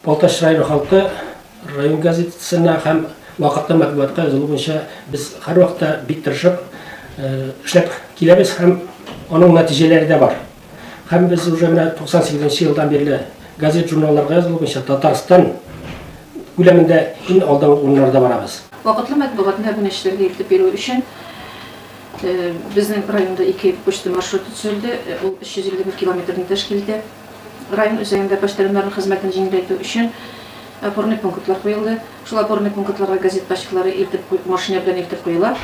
Балтач районы халкы район газетасына һәм вакытлы матбугатка язылу буенча без һәрвакытта бик тырышып эшләп киләбез һәм аның нәтиҗәләре дә бар. Һәм без уже менә 98 нче елдан бирле газет-журналларга язылу буенча Татарстан күләмендә иң алдынгы урыннарда барабыз. Вакытлы матбугатны әбүнәчеләргә илтеп бирү өчен безнең районда ике почта маршруты төзелде, ул 351 километрны тәшкил итә. Район үзәгендә почтальоннарның хезмәтен җиңеләйтү өчен опорный пунктлар куелды. Шул опорный пунктларга газет пачкалары илтеп, машина белән илтеп куела.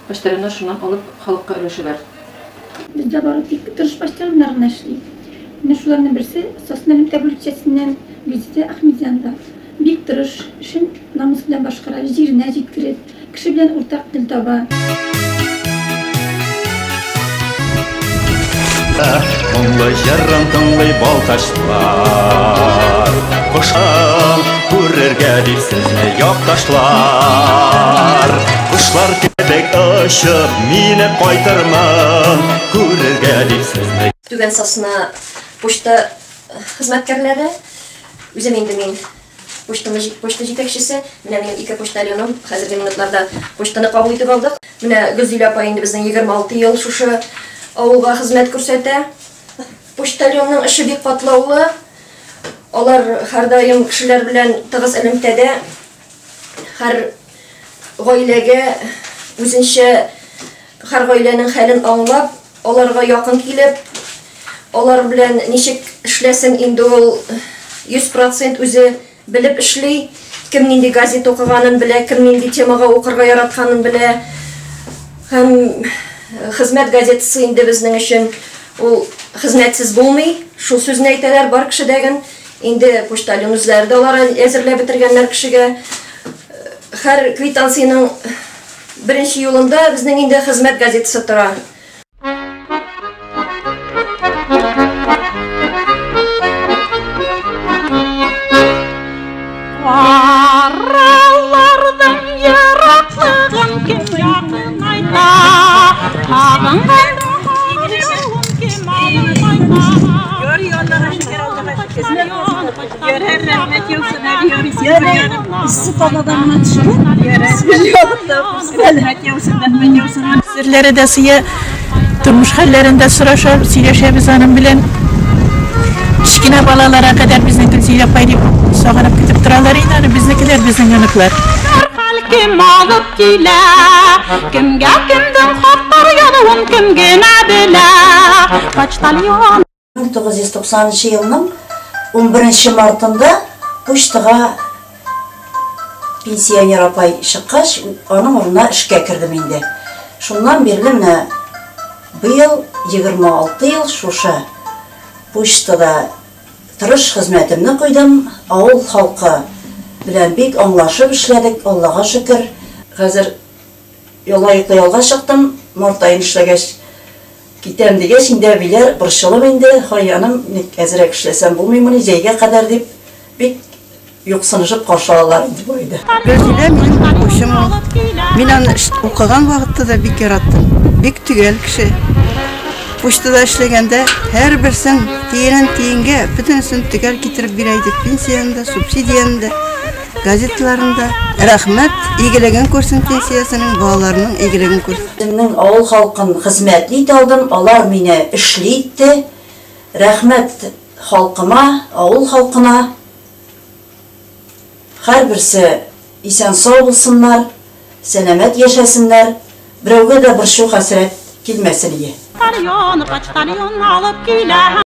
Почтальоннар шуннан алып халыкка өләшәләр. Бездә бары тик тырыш почтальоннар гына эшли. Менә шуларның берсе, Сосна элемтә бүлекчәсеннән Гөлзидә Әхмәтҗанова. Бик тырыш, эшен намус белән башкара, җиренә җиткереп, кеше белән уртак тел таба. Моңлы җырын тыңлый балтачлар. Кошым күрергә дип сезне якташлар. Кошлар кебек очып мине кайтырмын, күрергә дип сезне. Түбән Сосна почта хезмәткәрләре. Үзем инде мин почтаны, почта җитәкчесе. Менә минем ике почтальоным хәзерге минутларда почтаны кабул итеп алдык. Менә Гөлзилә апа инде безнең 26 ел шушы авылга хезмәт күрсәтә. Почтальонның эше бик катлаулы. Алар һәрдаим кешеләр белән тыгыз элемтәдә. Һәр гаиләгә үзенчә һәр гаиләнең хәлен аңлап, аларга якын килеп, алар белән ничек эшләсен инде ул 100% үзе белеп эшли, кем нинди газет укыганын белә, кем нинди темага укырга яратканын белә. Һәм Хезмәт газетасы инде безнең өчен ул хезмәтсез булмый. Шул сүзне әйтәләр бар кешедәген. Инде почтальон үзләре дә алар әзерләп бетергәннәр кешегә. Һәр квитанциянең беренче юлында безнең инде Хезмәт газетасы тора. Араларның ераклыгын кем якынайта, Сагынганда кем алып кайта. Серләре дә сыя, тормыш хәлләрен дә сораша, сөйләшәбез аның белән. Кечкенә балалара кадәр безнең Гөлзилә апай дип сагынып көтеп торалар инде аны безнекеләр, безнең оныклар. Хәл кем алып килә, кемгә кемдең хатлар язуын кем генә белә. Почтальон. 1990 елның 11 мартында почтага пенсионер апай чыккач, аның урынына эшкә кердем инде. Шуннан бирле менә быел 26 ел шушы почтада тырыш хезмәтемне куйдым. Авыл халкы белән бик аңлашып эшләдек, Аллага шөкер. Хәзер лаеклы ялга чыктым, март аен эшләгәч китәм дигәч, инде әбиләр борчылып инде, һай җаным, ник әзрәк эшләсәм булмыймыни җәйгә кадәр дип, бик юксынышып каршы алалар инде бу айда. Гөлзилә минем укучым ул. Мин аны укыган вакытта да бик яраттым. Бик төгәл кеше. Почтада эшләгәндә һәрберсен тиенен тиенгә, бөтенесен төгәл китереп бирә идек. Пенсияне дә, субсидияне дә, газеталарын да. Рәхмәт, игелеген күрсен пенсиясенең, балаларының игелеген күрсен. Үземнең авыл халкын хезмәтле итә алдым, алар мине эшле итте. Рәхмәт халкыма, авыл халкына. Һәрберсе исән-сау булсыннар, сәламәт яшәсеннәр, берәүгә дә борчу-хәсрәт килмәсен ие. Почтальон, почтальон алып килә.